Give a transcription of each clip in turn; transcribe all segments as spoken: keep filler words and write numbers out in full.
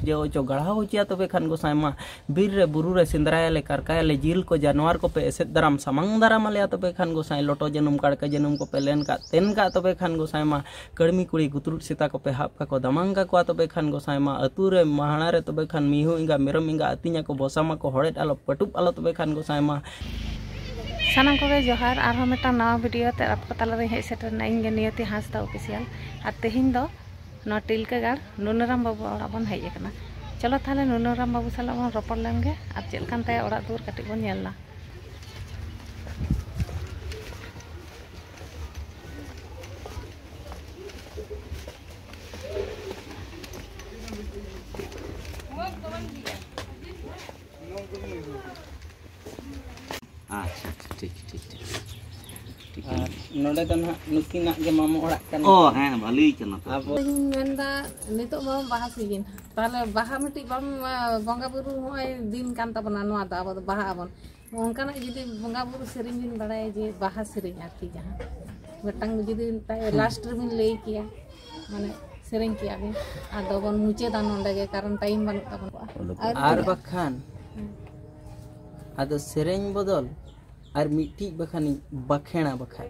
ᱤᱭᱟᱹ ᱦᱚᱪᱚ, ᱜᱟᱲᱦᱟᱣ ᱦᱚᱪᱚᱭᱟ ᱛᱚᱵᱮ ᱠᱷᱟᱱ ᱜᱚᱸᱥᱟᱭ ᱢᱟ᱾ ᱵᱤᱨ ᱨᱮ ᱵᱩᱨᱩ ᱨᱮ ᱥᱮᱸᱫᱽᱨᱟᱭᱟᱞᱮ, ᱠᱟᱨᱠᱟᱭᱟᱞᱮ, ᱡᱤᱞ ᱠᱚ ᱡᱟᱱᱣᱟᱨ ᱠᱚᱯᱮ ᱮᱥᱮᱫ ᱫᱟᱨᱟᱢ ᱥᱟᱢᱟᱝ ᱫᱟᱨᱟᱢ ᱟᱞᱮᱭᱟ ᱛᱚᱵᱮ ᱠᱷᱟᱱ ᱜᱚᱸᱥᱟᱭ, ᱞᱚᱴᱚ ᱡᱟᱹᱱᱩᱢ ᱠᱟᱲᱠᱟ ᱡᱟᱹᱱᱩᱢ ᱠᱚᱯᱮ ᱞᱮᱱ ᱠᱟᱜ ᱛᱮᱱ ᱠᱟᱜ ᱛᱚᱵᱮ ᱠᱷᱟᱱ ᱜᱚᱸᱥᱟᱭ ᱢᱟ᱾ ᱠᱟᱹᱲᱢᱤ ᱠᱩᱲᱤ ᱜᱩᱛᱨᱩᱴ ᱥᱮᱛᱟ ᱠᱚᱯᱮ ᱦᱟᱵ ᱠᱟᱠᱚ ᱫᱟᱢᱟᱝ ᱠᱟᱠᱚᱣᱟ ᱛᱚᱵᱮ ᱠᱷᱟᱱ ᱜᱚᱸᱥᱟᱭ ᱢᱟ᱾ ᱟᱹᱛᱩ ᱨᱮ ᱢᱟᱦᱲᱟ ᱨᱮ ᱛᱚᱵᱮ ᱠᱷᱟᱱ ᱢᱤᱦᱩ ᱮᱸᱜᱟ ᱢᱮᱨᱚᱢ ᱮᱸᱜᱟ ᱟᱹᱛᱤᱧ ᱟᱠᱚ ᱵᱚᱥᱟ ᱢᱟᱠᱚ ᱦᱚᱲᱮᱫ ᱟᱞᱚ ᱯᱟᱹᱴᱩᱵ ᱟᱞᱚ ᱛᱚᱵᱮ ᱠᱷᱟᱱ ᱜᱚᱸᱥᱟᱭ ᱢᱟ᱾ ᱥᱟᱱᱟᱢ ᱠᱚᱜᱮ ᱡᱚᱦᱟᱨ, ᱟᱨᱦᱚᱸ ᱢᱤᱫᱴᱟᱝ ᱱᱟᱣᱟ ᱵᱷᱤᱰᱤᱭᱳ ᱛᱮ ᱟᱯᱮ ᱠᱚ ᱛᱟᱞᱟᱨᱮᱧ ᱦᱮᱡ ᱥᱮᱴᱮᱨ ᱮᱱᱟ᱾ ᱤᱧ ᱜᱮ ᱱᱤᱭᱚᱛᱤ ᱦᱟᱸᱥᱫᱟ ᱚᱯᱷᱤᱥᱤᱭᱟᱞ᱾ ᱟᱨ ᱛᱮᱦᱮᱧ ᱫᱚ ᱱᱚᱣᱟ ᱴᱤᱞᱠᱟᱹ ᱜᱟᱲ ᱱᱩᱱᱟᱹᱨᱟᱢ ᱵᱟᱹᱵᱩ ᱚᱲᱟᱜ ᱵᱚᱱ ᱦᱮᱡ ᱟᱠᱟᱱᱟ᱾ ᱪᱚᱞᱚ ᱛᱟᱦᱚᱞᱮ ᱱᱩᱱᱟᱹᱨᱟᱢ ᱵᱟᱹᱵᱩ ᱥᱟᱞᱟᱜ ᱵᱚᱱ ᱨᱚᱯᱚᱲ ᱞᱮᱱ ᱜᱮ ᱟᱨ ᱪᱮᱫ ᱞᱮᱠᱟᱱ ᱛᱟᱭᱟ ᱚᱲᱟᱜ ᱫᱩᱣᱟᱹᱨ ᱠᱟᱹᱴᱤᱡ ᱵᱚᱱ ᱧᱮᱞ ᱞᱟ᱾ ᱟᱪᱪᱷᱟ, ᱟᱪᱪᱷᱟ, ᱴᱷᱤᱠ, ᱴᱷᱤᱠ, ᱴᱷᱤᱠ᱾ ᱴᱷᱤᱠ᱾ ᱟᱨ ᱱᱚᱰᱮ ᱫᱚ ᱱᱟᱦᱟᱜ ᱱᱩᱠᱤᱱᱟᱜ ᱜᱮ ᱢᱟᱢᱚ ᱚᱲᱟᱜ ᱠᱟᱱᱟ᱾ ᱚ, ᱦᱮᱸ, ᱵᱷᱟᱹᱞᱤ ᱠᱟᱱᱟ ᱛᱚ᱾ ᱟᱵᱚ ᱤᱧ ᱢᱮᱱᱫᱟ, ᱱᱤᱛᱚᱜ ᱢᱟ ᱵᱟᱦᱟ ᱥᱤᱡᱤᱱ, ᱛᱟᱦᱚᱞᱮ ᱵᱟᱦᱟ ᱢᱤᱫᱴᱤᱡ ᱵᱟᱢ, ᱵᱚᱸᱜᱟ ᱵᱩᱨᱩ ᱦᱚᱸᱜᱼᱚᱭ ᱫᱤᱱ ᱠᱟᱱ ᱛᱟᱵᱚᱱᱟ ᱱᱚᱣᱟ ᱫᱚ, ᱟᱵᱚ ᱫᱚ ᱵᱟᱦᱟ ᱟᱵᱚᱱ᱾ ᱚᱱᱠᱟᱱᱟᱜ ᱡᱩᱫᱤ ᱵᱚᱸᱜᱟ ᱵᱩᱨᱩ ᱥᱮᱨᱮᱧ ᱵᱤᱱ ᱵᱟᱲᱟᱭᱟ, ᱡᱮ ᱵᱟᱦᱟ ᱥᱮᱨᱮᱧ ᱟᱨᱠᱤ, ᱡᱟᱦᱟᱸ ᱢᱤᱫᱴᱟᱝ ᱡᱩᱫᱤ ᱞᱟᱥᱴ ᱨᱮᱵᱤᱱ ᱞᱟᱹᱭ ᱠᱮᱭᱟ, ᱢᱟᱱᱮ ᱥᱮᱨᱮᱧ ᱠᱮᱭᱟ ᱵᱤᱱ, ᱟᱫᱚ ᱵᱚᱱ ᱢᱩᱪᱟᱹᱫᱟ ᱱᱚᱰᱮ ᱜᱮ, ᱠᱟᱨᱚᱱ ᱴᱟᱭᱤᱢ ᱵᱟᱹᱱᱩᱜ ᱛᱟᱵᱚᱱᱟ᱾ ᱟᱨ ᱵᱟᱠᱷᱟᱱ ᱦᱮᱸ᱾ ᱟᱫᱚ ᱥᱮᱨᱮᱧ ᱵᱚᱫᱚᱞ ᱟᱨ ᱢᱤᱫᱴᱤᱡ ᱵᱟᱠᱷᱟᱱᱤᱧ ᱵᱟᱠᱷᱮᱲᱟ, ᱵᱟᱠᱷᱟᱱ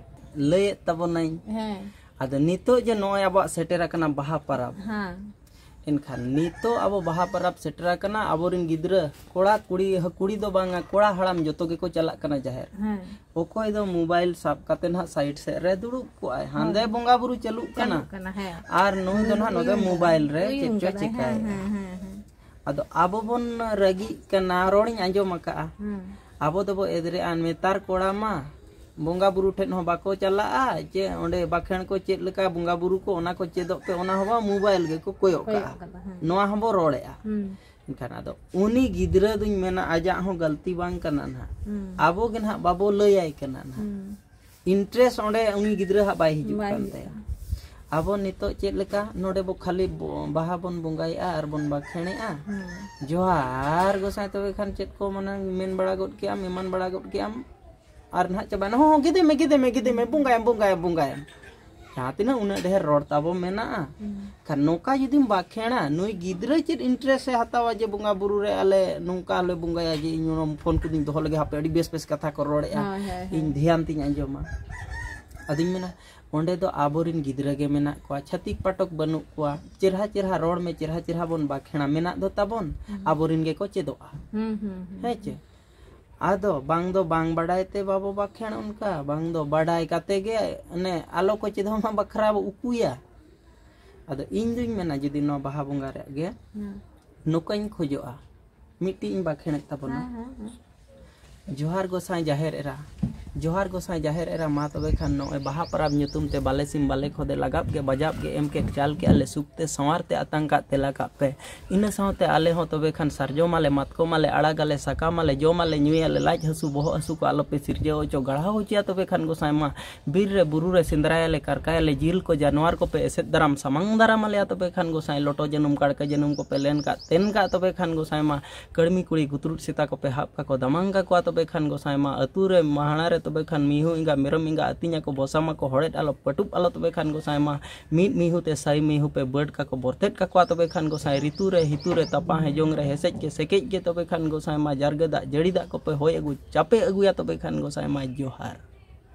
ᱞᱟᱹᱭᱮᱫ ᱛᱟᱵᱚᱱᱟᱹᱧ᱾ ᱦᱮᱸ᱾ ᱟᱫᱚ ᱱᱤᱛᱚᱜ ᱡᱮ ᱱᱚᱜᱼᱚᱭ ᱟᱵᱚᱣᱟᱜ ᱥᱮᱴᱮᱨ ᱟᱠᱟᱱᱟ ᱵᱟᱦᱟ ᱯᱟᱨᱟᱵᱽ, ᱦᱮᱸ᱾ ᱮᱱᱠᱷᱟᱱ ᱱᱤᱛᱚᱜ ᱟᱵᱚ ᱵᱟᱦᱟ ᱯᱟᱨᱟᱵᱽ ᱥᱮᱴᱮᱨ ᱟᱠᱟᱱᱟ, ᱟᱵᱚᱨᱮᱱ ᱜᱤᱫᱽᱨᱟᱹ, ᱠᱚᱲᱟ ᱠᱩᱲᱤ, ᱠᱩᱲᱤ ᱫᱚ ᱵᱟᱝᱟ, ᱠᱚᱲᱟ ᱦᱟᱲᱟᱢ ᱡᱚᱛᱚ ᱜᱮᱠᱚ ᱪᱟᱞᱟᱜ ᱠᱟᱱᱟ ᱡᱟᱦᱮᱨ᱾ ᱦᱮᱸ᱾ ᱚᱠᱚᱭ ᱫᱚ ᱢᱳᱵᱟᱭᱤᱞ ᱥᱟᱵ ᱠᱟᱛᱮ ᱱᱟᱦᱟᱜ ᱥᱟᱭᱤᱰ ᱥᱮᱫ ᱨᱮ ᱫᱩᱲᱩᱵ ᱠᱚᱜᱼᱟᱭ, ᱦᱟᱸᱰᱮ ᱦᱳᱭ᱾ ᱵᱚᱸᱜᱟ ᱵᱩᱨᱩ ᱪᱟᱹᱞᱩᱜ ᱠᱟᱱᱟ᱾ ᱪᱟᱹᱞᱩᱜ ᱠᱟᱱᱟ, ᱦᱮᱸ᱾ ᱟᱨ ᱱᱩᱭ ᱫᱚ ᱱᱟᱦᱟᱜ ᱱᱚᱰᱮ ᱩᱭᱩᱝ ᱢᱳᱵᱟᱭᱤᱞ ᱠᱟᱫᱟᱭ, ᱨᱮ ᱪᱮᱫ ᱩᱭᱩᱝ ᱪᱚᱭ ᱠᱟᱫᱟᱭ, ᱦᱮᱸ, ᱪᱤᱠᱟᱹᱭᱮᱫᱼᱟ᱾ ᱦᱮᱸ, ᱦᱮᱸ, ᱦᱮᱸ᱾ ᱟᱫᱚ ᱟᱵᱚ ᱵᱚᱱ ᱨᱟᱹᱜᱤᱜ ᱠᱟᱱᱟ, ᱨᱚᱲᱤᱧ ᱟᱸᱡᱚᱢ ᱟᱠᱟᱜᱼᱟ᱾ ᱦᱮᱸ᱾ ᱟᱵᱚ ᱫᱚᱵᱚ ᱮᱫᱽᱨᱮᱜᱼᱟ, ᱱᱮᱛᱟᱨ ᱠᱚᱲᱟ ᱢᱟ ᱵᱚᱸᱜᱟ ᱵᱩᱨᱩ ᱴᱷᱮᱱ ᱦᱚᱸ ᱵᱟᱠᱚ ᱪᱟᱞᱟᱜᱼᱟ, ᱪᱮ ᱚᱸᱰᱮ ᱵᱟᱠᱷᱮᱬ ᱠᱚ ᱪᱮᱫ ᱞᱮᱠᱟ ᱵᱚᱸᱜᱟ ᱵᱩᱨᱩ ᱠᱚ, ᱚᱱᱟ ᱠᱚ ᱪᱮᱫᱚᱜ ᱯᱮ, ᱚᱱᱟ ᱦᱚᱸ ᱵᱟᱝ, ᱢᱳᱵᱟᱭᱤᱞ ᱜᱮᱠᱚ ᱠᱚᱭᱚᱜ ᱠᱟᱜᱼᱟ᱾ ᱠᱚᱭᱚᱜ ᱠᱟᱫᱟ, ᱦᱮᱸ᱾ ᱱᱚᱣᱟ ᱦᱚᱸᱵᱚ ᱨᱚᱲᱮᱜᱼᱟ᱾ ᱦᱩᱸ᱾ ᱮᱱᱠᱷᱟᱱ ᱟᱫᱚ ᱩᱱᱤ ᱜᱤᱫᱽᱨᱟᱹ ᱫᱚᱧ ᱢᱮᱱᱟ, ᱟᱡᱟᱜ ᱦᱚᱸ ᱜᱟᱹᱞᱛᱤ ᱵᱟᱝ ᱠᱟᱱᱟ ᱱᱟᱦᱟᱜ᱾ ᱦᱩᱸ᱾ ᱟᱵᱚ ᱜᱮ ᱱᱟᱦᱟᱜ ᱵᱟᱵᱚ ᱞᱟᱹᱭᱟᱭ ᱠᱟᱱᱟ ᱱᱟᱦᱟᱜ᱾ ᱦᱩᱸ᱾ ᱤᱱᱴᱟᱨᱮᱥᱴ ᱚᱸᱰᱮ ᱩᱱᱤ ᱜᱤᱫᱽᱨᱟᱹ ᱦᱟᱜ ᱵᱟᱭ ᱦᱤᱡᱩᱜ ᱵᱟᱭ ᱠᱟᱱ ᱦᱤᱡᱩᱜ ᱛᱟᱭᱟ᱾ ᱠᱟᱱᱟ᱾ ᱟᱵᱚ ᱱᱤᱛᱚᱜ ᱪᱮᱫ ᱞᱮᱠᱟ ᱱᱚᱰᱮ ᱵᱚ ᱠᱷᱟᱹᱞᱤ ᱵᱚ-, ᱵᱟᱦᱟ ᱵᱚᱱ ᱵᱚᱸᱜᱟᱭᱮᱜᱼᱟ ᱟᱨ ᱵᱚᱱ ᱵᱟᱠᱷᱮᱬᱮᱜᱼᱟ᱾ ᱦᱩᱸ᱾ ᱡᱚᱦᱟᱨ ᱜᱚᱸᱥᱟᱭ, ᱛᱚᱵᱮ ᱠᱷᱟᱱ ᱪᱮᱫ ᱠᱚ ᱢᱟᱱᱮ ᱢᱮᱱ ᱵᱟᱲᱟ ᱜᱚᱫ ᱠᱮᱜᱼᱟᱢ, ᱮᱢᱟᱱ ᱵᱟᱲᱟ ᱜᱚᱫ ᱠᱮᱜᱼᱟᱢ, ᱟᱨ ᱱᱟᱦᱟᱜ ᱪᱟᱵᱟᱭᱮᱱᱟ᱾ ᱦᱚᱸ, ᱦᱚᱸ, ᱜᱤᱫᱤ ᱢᱮ, ᱜᱤᱫᱤ ᱢᱮ, ᱜᱤᱫᱤ ᱢᱮ, ᱵᱚᱸᱜᱟᱭᱟᱢ, ᱵᱚᱸᱜᱟᱭᱟᱢ, ᱵᱚᱸᱜᱟᱭᱟᱢ᱾ ᱡᱟᱦᱟᱸ ᱛᱤᱱᱟᱹᱜ ᱩᱱᱟᱹᱜ ᱰᱷᱮᱨ ᱨᱚᱲ ᱛᱟᱵᱚ ᱢᱮᱱᱟᱜᱼᱟ᱾ ᱠᱷᱟᱱ ᱱᱚᱝᱠᱟ ᱡᱩᱫᱤᱢ ᱵᱟᱠᱷᱮᱲᱟ, ᱱᱩᱭ ᱜᱤᱫᱽᱨᱟᱹ ᱪᱮᱫ interest ᱮ ᱦᱟᱛᱟᱣᱟ ᱡᱮ ᱵᱚᱸᱜᱟ ᱵᱩᱨᱩ ᱨᱮ ᱟᱞᱮ ᱱᱚᱝᱠᱟ ᱞᱮ ᱵᱚᱸᱜᱟᱭᱟ ᱡᱮ ᱤᱧ ᱚᱱᱟ ᱯᱷᱳᱱ ᱠᱚᱫᱚᱧ ᱫᱚᱦᱚ ᱞᱮᱜᱮ, ᱦᱟᱯᱮ ᱟᱹᱰᱤ ᱵᱮᱥ ᱵᱮᱥ ᱠᱟᱛᱷᱟ ᱠᱚ ᱨᱚᱲᱮᱜᱼᱟ, ᱦᱳᱭ, ᱦᱳᱭ, ᱦᱳᱭ᱾ ᱤᱧ ᱫᱷᱮᱭᱟᱱ ᱛᱤᱧ ᱟᱸᱡᱚᱢᱟ᱾ ᱟᱫᱚᱧ ᱢᱮᱱᱟ, ᱚᱸᱰᱮ ᱫᱚ ᱟᱵᱚᱨᱮᱱ ᱜᱤᱫᱽᱨᱟᱹ ᱜᱮ ᱢᱮᱱᱟᱜ ᱠᱚᱣᱟ, ᱪᱷᱟᱹᱛᱤᱠ ᱯᱟᱴᱚᱠ ᱵᱟᱹᱱᱩᱜ ᱠᱚᱣᱟ᱾ ᱪᱮᱨᱦᱟ ᱪᱮᱨᱦᱟ ᱨᱚᱲ ᱢᱮ, ᱪᱮᱨᱦᱟ ᱪᱮᱨᱦᱟ ᱵᱚᱱ ᱵᱟᱠᱷᱮᱲᱟ, ᱢᱮᱱᱟᱜ ᱫᱚ ᱛᱟᱵᱚᱱ, ᱦᱩᱸ᱾ ᱟᱵᱚᱨᱮᱱ ᱜᱮᱠᱚ ᱪᱮᱫᱚᱜᱼᱟ᱾ ᱦᱩᱸ, ᱦᱩᱸ, ᱦᱩᱸ᱾ ᱦᱮᱸ ᱪᱮ? ᱟᱫᱚ ᱵᱟᱝ ᱫᱚ ᱵᱟᱝ ᱵᱟᱰᱟᱭ ᱛᱮ ᱵᱟᱵᱚ ᱵᱟᱠᱷᱮᱲ ᱚᱱᱠᱟ, ᱵᱟᱝ ᱫᱚ ᱵᱟᱰᱟᱭ ᱠᱟᱛᱮ ᱜᱮ ᱚᱱᱮ ᱟᱞᱚ ᱠᱚ ᱪᱮᱫᱚᱜ ᱢᱟ ᱵᱟᱠᱷᱨᱟ ᱵᱚ ᱩᱠᱩᱭᱟ᱾ ᱟᱫᱚ ᱤᱧ ᱫᱩᱧ ᱢᱮᱱᱟ, ᱡᱩᱫᱤ ᱱᱚᱣᱟ ᱵᱟᱦᱟ ᱵᱚᱸᱜᱟ ᱨᱮᱭᱟᱜ ᱜᱮ ᱦᱩᱸ᱾ ᱱᱚᱝᱠᱟᱧ ᱠᱷᱚᱡᱚᱜᱼᱟ, ᱢᱤᱫᱴᱤᱡ ᱤᱧ ᱵᱟᱠᱷᱮᱲᱮᱫ ᱛᱟᱵᱚᱱᱟ᱾ ᱦᱮᱸ, ᱦᱮᱸ, ᱦᱮᱸ᱾ ᱡᱚᱦᱟᱨ ᱜᱚᱸᱥᱟᱭ ᱡᱟᱦᱮᱨ ᱮᱨᱟ, ᱡᱚᱦᱟᱨ ᱜᱚᱸᱥᱟᱭ ᱡᱟᱦᱮᱨ ᱮᱨᱟ, ᱢᱟ ᱛᱚᱵᱮ ᱠᱷᱟᱱ ᱱᱚᱜᱼᱚᱭ ᱵᱟᱦᱟ ᱯᱚᱨᱚᱵᱽ ᱧᱩᱛᱩᱢ ᱛᱮ ᱵᱟᱞᱮ ᱥᱤᱢ ᱵᱟᱞᱮ ᱠᱷᱚᱫᱮ ᱞᱟᱜᱟᱵ ᱜᱮ ᱵᱟᱡᱟᱵ ᱜᱮ ᱮᱢ ᱠᱮᱫ ᱪᱟᱞ ᱠᱮᱫᱼᱟ ᱞᱮ ᱥᱩᱠ ᱛᱮ ᱥᱟᱶᱟᱨ ᱛᱮ ᱟᱛᱟᱝ ᱠᱟᱜ ᱛᱮᱞᱟ ᱠᱟᱜ ᱯᱮ᱾ ᱤᱱᱟᱹ ᱥᱟᱶᱛᱮ ᱟᱞᱮ ᱦᱚᱸ ᱛᱚᱵᱮ ᱠᱷᱟᱱ ᱥᱟᱨᱡᱚᱢ ᱟᱞᱮ, ᱢᱟᱛᱠᱚᱢ ᱟᱞᱮ, ᱟᱲᱟᱜ ᱟᱞᱮ, ᱥᱟᱠᱟᱢ ᱟᱞᱮ, ᱡᱚᱢ ᱟᱞᱮ, ᱧᱩᱭᱟᱞᱮ, ᱞᱟᱡ ᱦᱟᱹᱥᱩ ᱵᱚᱦᱚᱜ ᱦᱟᱹᱥᱩ ᱠᱚ ᱟᱞᱚ ᱯᱮ ᱥᱤᱨᱡᱟᱹᱣ ᱦᱚᱪᱚ, ᱜᱟᱲᱦᱟᱣ ᱦᱚᱪᱚᱭᱟ ᱛᱚᱵᱮ ᱠᱷᱟᱱ ᱜᱚᱸᱥᱟᱭ ᱢᱟ᱾ ᱵᱤᱨ ᱨᱮ ᱵᱩᱨᱩ ᱨᱮ ᱥᱮᱸᱫᱽᱨᱟᱭᱟᱞᱮ, ᱠᱟᱨᱠᱟᱭᱟᱞᱮ, ᱡᱤᱞ ᱠᱚ ᱡᱟᱱᱣᱟᱨ ᱠᱚᱯᱮ ᱮᱥᱮᱫ ᱫᱟᱨᱟᱢ ᱥᱟᱢᱟᱝ ᱫᱟᱨᱟᱢ ᱟᱞᱮᱭᱟ ᱛᱚᱵᱮ ᱠᱷᱟᱱ ᱜᱚᱸᱥᱟᱭ, ᱞᱚᱴᱚ ᱡᱟᱹᱱᱩᱢ ᱠᱟᱲᱠᱟ ᱡᱟᱹᱱᱩᱢ ᱠᱚᱯᱮ ᱞᱮᱱ ᱠᱟᱜ ᱛᱮᱱ ᱠᱟᱜ ᱛᱚᱵᱮ ᱠᱷᱟᱱ ᱜᱚᱸᱥᱟᱭ ᱢᱟ᱾ ᱠᱟᱹᱲᱢᱤ ᱠᱩᱲᱤ ᱜᱩᱛᱨᱩᱫ ᱥᱮᱛᱟ ᱠᱚᱯᱮ ᱦᱟᱵ ᱠᱟᱠᱚ ᱫᱟᱢᱟᱝ ᱠᱟᱠᱚᱣᱟ ᱛᱚᱵᱮ ᱠᱷᱟᱱ ᱜᱚᱸᱥᱟᱭ ᱢᱟ᱾ ᱟᱹᱛᱩ ᱨᱮ ᱢᱟᱦᱲᱟ ᱨᱮ ᱛᱚᱵᱮ ᱠᱷᱟᱱ ᱢᱤᱦᱩ ᱮᱸᱜᱟ ᱢᱮᱨᱚᱢ ᱮᱸᱜᱟ ᱟᱹᱛᱤᱧ ᱟᱠᱚ ᱵᱚᱥᱟᱢ ᱟᱠᱚ ᱦᱚᱲᱮᱫ ᱟᱞᱚ ᱯᱟᱹᱴᱩᱵ ᱟᱞᱚ ᱛᱚᱵᱮ ᱠᱷᱟᱱ ᱜᱚᱸᱥᱟᱭ ᱢᱟ᱾ ᱢᱤᱫ ᱢᱤᱦᱩ ᱛᱮ ᱥᱟᱭ ᱢᱤᱦᱩ ᱯᱮ ᱵᱟᱹᱰ ᱠᱟᱠᱚ ᱵᱚᱨᱛᱮᱫ ᱠᱟᱠᱚᱣᱟ ᱛᱚᱵᱮ ᱠᱷᱟᱱ ᱜᱚᱸᱥᱟᱭ᱾ ᱨᱤᱛᱩ ᱨᱮ ᱦᱤᱛᱩ ᱨᱮ ᱛᱟᱯᱟ ᱦᱮᱡᱚᱝ ᱨᱮ ᱦᱮᱥᱮᱡ ᱜᱮ ᱥᱮᱠᱮᱡ ᱜᱮ ᱛᱚᱵᱮ ᱠᱷᱟᱱ ᱜᱚᱸᱥᱟᱭ ᱢᱟ᱾ ᱡᱟᱨᱜᱟᱹ ᱫᱟᱜ ᱡᱟᱹᱲᱤ ᱫᱟᱜ ᱠᱚᱯᱮ ᱦᱚᱭ ᱟᱹᱜᱩ ᱪᱟᱯᱮ ᱟᱹᱜᱩᱭᱟ ᱛᱚᱵᱮ ᱠᱷᱟᱱ ᱜᱚᱸᱥᱟᱭ ᱢᱟ᱾ ᱡᱚᱦᱟᱨ᱾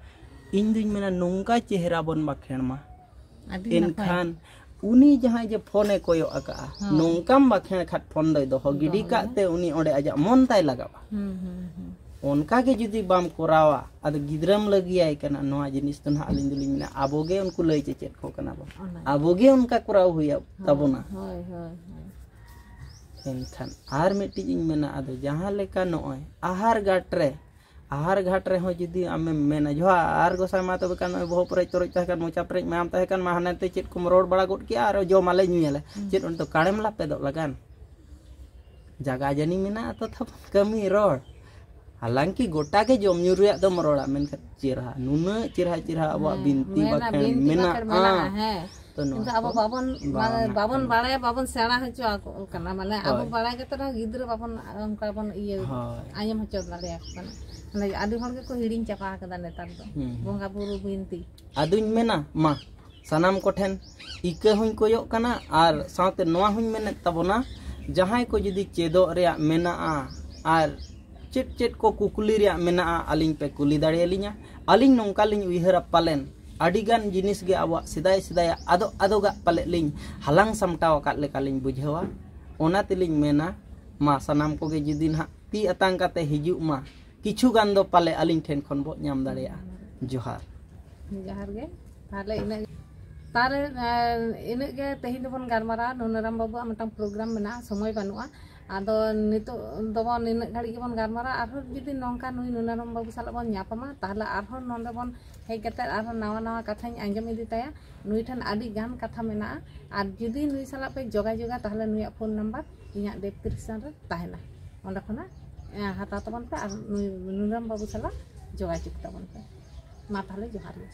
ᱤᱧ ᱫᱩᱧ ᱢᱮᱱᱟ ᱱᱚᱝᱠᱟ ᱪᱮᱦᱨᱟ ᱵᱚᱱ ᱵᱟᱠᱷᱮᱲ ᱢᱟ᱾ ᱟᱹᱰᱤ ᱱᱟᱯᱟᱭ᱾ ᱮᱱᱠᱷᱟᱱ ᱩᱱᱤ ᱡᱟᱦᱟᱸᱭ ᱡᱮ ᱯᱷᱳᱱᱮ ᱠᱚᱭᱚᱜ ᱟᱠᱟᱜᱼᱟ, ᱦᱚᱸ᱾ ᱱᱚᱝᱠᱟᱢ ᱵᱟᱠᱷᱮᱲ ᱠᱷᱟᱱ ᱯᱷᱳᱱ ᱫᱚᱭ ᱫᱚᱦᱚ ᱜᱤᱰᱤ ᱫᱚᱦᱚ ᱠᱟᱜ ᱜᱮ᱾ ᱛᱮ ᱩᱱᱤ ᱚᱸᱰᱮ ᱟᱡᱟᱜ ᱢᱚᱱ ᱛᱟᱭ ᱞᱟᱜᱟᱣᱟ᱾ ᱦᱩᱸ, ᱦᱩᱸ, ᱦᱩᱸ᱾ ᱚᱱᱠᱟ ᱜᱮ ᱡᱩᱫᱤ ᱵᱟᱢ ᱠᱚᱨᱟᱣᱟ, ᱟᱫᱚ ᱜᱤᱫᱽᱨᱟᱹᱢ ᱞᱟᱹᱜᱤᱭᱟᱭ ᱠᱟᱱᱟ᱾ ᱱᱚᱣᱟ ᱡᱤᱱᱤᱥ ᱫᱚ ᱱᱟᱦᱟᱜ ᱟᱹᱞᱤᱧ ᱫᱚᱞᱤᱧ ᱢᱮᱱᱟ, ᱟᱵᱚ ᱜᱮ ᱩᱱᱠᱩ ᱞᱟᱹᱭ ᱪᱮᱪᱮᱫ ᱠᱚ ᱠᱟᱱᱟ ᱵᱚᱱ᱾ ᱚᱱᱟ ᱜᱮ᱾ ᱟᱵᱚ ᱜᱮ ᱚᱱᱠᱟ ᱠᱚᱨᱟᱣ ᱦᱩᱭᱩᱜ ᱦᱳᱭ, ᱛᱟᱵᱚᱱᱟ᱾ ᱦᱳᱭ, ᱦᱳᱭ, ᱦᱳᱭ᱾ ᱮᱱᱠᱷᱟᱱ ᱟᱨ ᱢᱤᱫᱴᱤᱡ ᱤᱧ ᱢᱮᱱᱟ, ᱟᱫᱚ ᱡᱟᱦᱟᱸ ᱞᱮᱠᱟ ᱱᱚᱜᱼᱚᱭ ᱟᱦᱟᱨ ᱜᱷᱟᱴ ᱨᱮ, ᱟᱦᱟᱨ ᱜᱷᱟᱴ ᱨᱮᱦᱚᱸ ᱡᱩᱫᱤ ᱟᱢᱮᱢ ᱢᱮᱱᱟ, "ᱡᱚᱦᱟᱨ ᱜᱚᱸᱥᱟᱭ ᱢᱟ ᱛᱚᱵᱮ ᱠᱷᱟᱱ ᱱᱚᱜᱼᱚᱭ ᱵᱚᱦᱚᱜ ᱯᱮᱨᱮᱡ ᱛᱚᱨᱚᱡ ᱛᱟᱦᱮᱸ ᱠᱟᱱ, ᱢᱚᱪᱟ ᱯᱮᱨᱮᱡ ᱢᱟᱭᱟᱢ ᱛᱟᱦᱮᱸ ᱠᱟᱱ, ᱢᱟ ᱦᱟᱱᱮ ᱛᱮ ᱪᱮᱫ ᱠᱚᱢ ᱨᱚᱲ ᱵᱟᱲᱟ ᱜᱚᱫ ᱠᱮᱜᱼᱟ ᱟᱨ ᱡᱚᱢᱟᱞᱮ ᱧᱩᱭᱟᱞᱮ᱾ ᱦᱩᱸ᱾ ᱪᱮᱫ ᱚᱱᱛᱮ ᱠᱟᱲᱮᱢ ᱞᱟᱯᱮᱫᱚᱜ ᱞᱟᱜᱟᱱ?" ᱡᱟᱜᱟ ᱡᱟᱹᱱᱤ ᱢᱮᱱᱟᱜᱼᱟ ᱛᱚ ᱛᱟᱵᱚᱱ ᱠᱟᱹᱢᱤ ᱨᱚᱲ᱾ ᱦᱟᱞᱟᱝᱠᱤ ᱜᱚᱴᱟ ᱜᱮ ᱡᱚᱢ ᱧᱩ ᱨᱮᱭᱟᱜ ᱫᱚᱢ ᱨᱚᱲᱟ, ᱢᱮᱱᱠᱷᱟᱱ ᱪᱮᱨᱦᱟ, ᱱᱩᱱᱟᱹᱜ ᱪᱮᱨᱦᱟ ᱪᱮᱨᱦᱟ ᱟᱵᱚᱣᱟᱜ ᱦᱮᱸ, ᱵᱤᱱᱛᱤ ᱢᱮᱱᱟ, ᱵᱟᱠᱷᱮᱬ ᱵᱤᱱᱛᱤ ᱢᱮᱱᱟᱜᱼᱟ᱾ ᱵᱟᱠᱷᱮᱬ ᱢᱮᱱᱟᱜᱼᱟ, ᱦᱮᱸ᱾ ᱛᱚ ᱱᱚᱣᱟ ᱠᱤᱱᱛᱩ ᱟᱵᱚ ᱠᱚ ᱵᱟᱵᱚᱱ, ᱵᱟᱝ ᱢᱟᱱᱮ, ᱵᱟᱵᱚᱱ ᱠᱟᱱᱟ᱾ ᱵᱟᱲᱟᱭᱟ, ᱵᱟᱵᱚᱱ ᱥᱮᱬᱟ ᱦᱚᱪᱚ ᱟᱠᱚ ᱠᱟᱱᱟ, ᱢᱟᱱᱮ, ᱟᱵᱚ ᱦᱳᱭ᱾ ᱵᱟᱲᱟᱭ ᱠᱟᱛᱮ ᱨᱮᱦᱚᱸ ᱜᱤᱫᱽᱨᱟᱹ ᱵᱟᱵᱚᱱ, ᱚᱱᱠᱟ ᱵᱚᱱ ᱤᱭᱟᱹ ᱦᱳᱭ᱾ ᱟᱸᱡᱚᱢ ᱦᱚᱪᱚ ᱫᱟᱲᱮᱭᱟᱠᱚ ᱠᱟᱱᱟ᱾ ᱢᱟᱱᱮ, ᱟᱹᱰᱤ ᱦᱚᱲ ᱜᱮᱠᱚ ᱦᱤᱲᱤᱧ ᱪᱟᱵᱟ ᱟᱠᱟᱫᱟ ᱱᱮᱛᱟᱨ ᱫᱚ, ᱦᱩᱸ᱾ ᱵᱚᱸᱜᱟ ᱵᱩᱨᱩ ᱵᱤᱱᱛᱤ᱾ ᱟᱫᱚᱧ ᱢᱮᱱᱟ, ᱢᱟ, ᱥᱟᱱᱟᱢ ᱠᱚᱴᱷᱮᱱ ᱤᱠᱟᱹ ᱦᱚᱸᱧ ᱠᱚᱭᱚᱜ ᱠᱟᱱᱟ ᱟᱨ ᱥᱟᱶᱛᱮ ᱱᱚᱣᱟ ᱦᱚᱸᱧ ᱢᱮᱱᱮᱫ ᱛᱟᱵᱚᱱᱟ, ᱡᱟᱦᱟᱸᱭ ᱠᱚ ᱡᱩᱫᱤ ᱪᱮᱫᱚᱜ ᱨᱮᱭᱟᱜ ᱢᱮᱱᱟᱜᱼᱟ ᱟᱨ ᱪᱮᱫ ᱪᱮᱫ ᱠᱚ ᱠᱩᱠᱞᱤ ᱨᱮᱭᱟᱜ ᱢᱮᱱᱟᱜᱼᱟ, ᱟᱹᱞᱤᱧ ᱯᱮ ᱠᱩᱞᱤ ᱫᱟᱲᱮᱭᱟᱞᱤᱧᱟ᱾ ᱟᱹᱞᱤᱧ ᱱᱚᱝᱠᱟ ᱞᱤᱧ ᱩᱭᱦᱟᱹᱨᱟ, ᱯᱟᱞᱮᱱ ᱟᱹᱰᱤᱜᱟᱱ ᱡᱤᱱᱤᱥ ᱜᱮ ᱟᱵᱚᱣᱟᱜ ᱥᱮᱫᱟᱭ ᱥᱮᱫᱟᱭᱟᱜ ᱟᱫᱚᱜ ᱟᱫᱚᱜᱟᱜ ᱯᱟᱞᱮᱫ ᱞᱤᱧ ᱦᱟᱞᱟᱝ ᱥᱟᱢᱴᱟᱣ ᱟᱠᱟᱫ ᱞᱮᱠᱟ ᱞᱤᱧ ᱵᱩᱡᱷᱟᱹᱣᱟ᱾ ᱚᱱᱟ ᱛᱮᱞᱤᱧ ᱢᱮᱱᱟ, ᱢᱟ ᱥᱟᱱᱟᱢ ᱠᱚᱜᱮ ᱡᱩᱫᱤ ᱱᱟᱦᱟᱜ ᱛᱤ ᱟᱛᱟᱝ ᱠᱟᱛᱮ ᱦᱤᱡᱩᱜ ᱢᱟ, ᱠᱤᱪᱷᱩ ᱜᱟᱱ ᱫᱚ ᱯᱟᱞᱮ ᱟᱹᱞᱤᱧ ᱴᱷᱮᱱ ᱠᱷᱚᱱ ᱵᱚ ᱧᱟᱢ ᱫᱟᱲᱮᱭᱟᱜᱼᱟ᱾ ᱡᱚᱦᱟᱨ᱾ ᱡᱚᱦᱟᱨ ᱜᱮ᱾ ᱛᱟᱦᱞᱮ ᱤᱱᱟᱹᱜ ᱛᱟᱦᱞᱮ ᱤᱱᱟᱹᱜ ᱜᱮ ᱛᱮᱦᱮᱧ ᱫᱚᱵᱚᱱ ᱜᱟᱞᱢᱟᱨᱟᱣᱟ᱾ ᱱᱩᱱᱟᱨᱟᱢ ᱵᱟᱹᱵᱩᱣᱟᱜ ᱢᱤᱫᱴᱟᱝ ᱯᱨᱳᱜᱨᱟᱢ ᱢᱮᱱᱟᱜᱼᱟ, ᱥᱚᱢᱚᱭ ᱵᱟᱹᱱᱩᱜᱼᱟ᱾ ᱟᱫᱚ ᱱᱤᱛᱚᱜ ᱫᱚᱵᱚᱱ ᱱᱤᱱᱟᱹᱜ ᱜᱷᱟᱹᱲᱤᱡ ᱜᱮᱵᱚᱱ ᱜᱟᱞᱢᱟᱨᱟᱣᱟ᱾ ᱟᱨᱦᱚᱸ ᱡᱩᱫᱤ ᱱᱚᱝᱠᱟ ᱱᱩᱭ ᱱᱩᱱᱟᱨᱟᱢ ᱵᱟᱹᱵᱩ ᱥᱟᱞᱟᱜ ᱵᱚᱱ ᱧᱟᱯᱟᱢᱟ, ᱛᱟᱦᱞᱮ ᱟᱨᱦᱚᱸ ᱱᱚᱰᱮ ᱵᱚᱱ ᱦᱮᱡ ᱠᱟᱛᱮ ᱟᱨᱦᱚᱸ ᱱᱟᱣᱟ ᱱᱟᱣᱟ ᱠᱟᱛᱷᱟᱧ ᱟᱸᱡᱚᱢ ᱤᱫᱤ ᱛᱟᱭᱟ᱾ ᱱᱩᱭ ᱴᱷᱮᱱ ᱟᱹᱰᱤ ᱜᱟᱱ ᱠᱟᱛᱷᱟ ᱢᱮᱱᱟᱜᱼᱟ᱾ ᱟᱨ ᱡᱩᱫᱤ ᱱᱩᱭ ᱥᱟᱞᱟᱜ ᱯᱮ ᱡᱳᱜᱟᱡᱳᱜᱟ, ᱛᱟᱦᱞᱮ ᱱᱩᱭᱟᱜ ᱯᱷᱳᱱ ᱱᱟᱢᱵᱟᱨ ᱤᱧᱟᱹᱜ ᱰᱮᱥᱠᱨᱤᱯᱥᱚᱱ ᱨᱮ ᱛᱟᱦᱮᱱᱟ, ᱚᱸᱰᱮ ᱠᱷᱚᱱᱟᱜ ᱦᱟᱛᱟᱣ ᱛᱟᱵᱚᱱ ᱯᱮ ᱟᱨ ᱱᱩᱭ ᱱᱩᱱᱟᱨᱟᱢ ᱵᱟᱹᱵᱩ ᱥᱟᱞᱟᱜ ᱡᱳᱜᱟᱡᱳᱜᱽ ᱛᱟᱵᱚᱱ ᱯᱮ᱾ ᱢᱟ ᱛᱟᱦᱞᱮ ᱡᱚᱦᱟᱨ ᱜᱮ᱾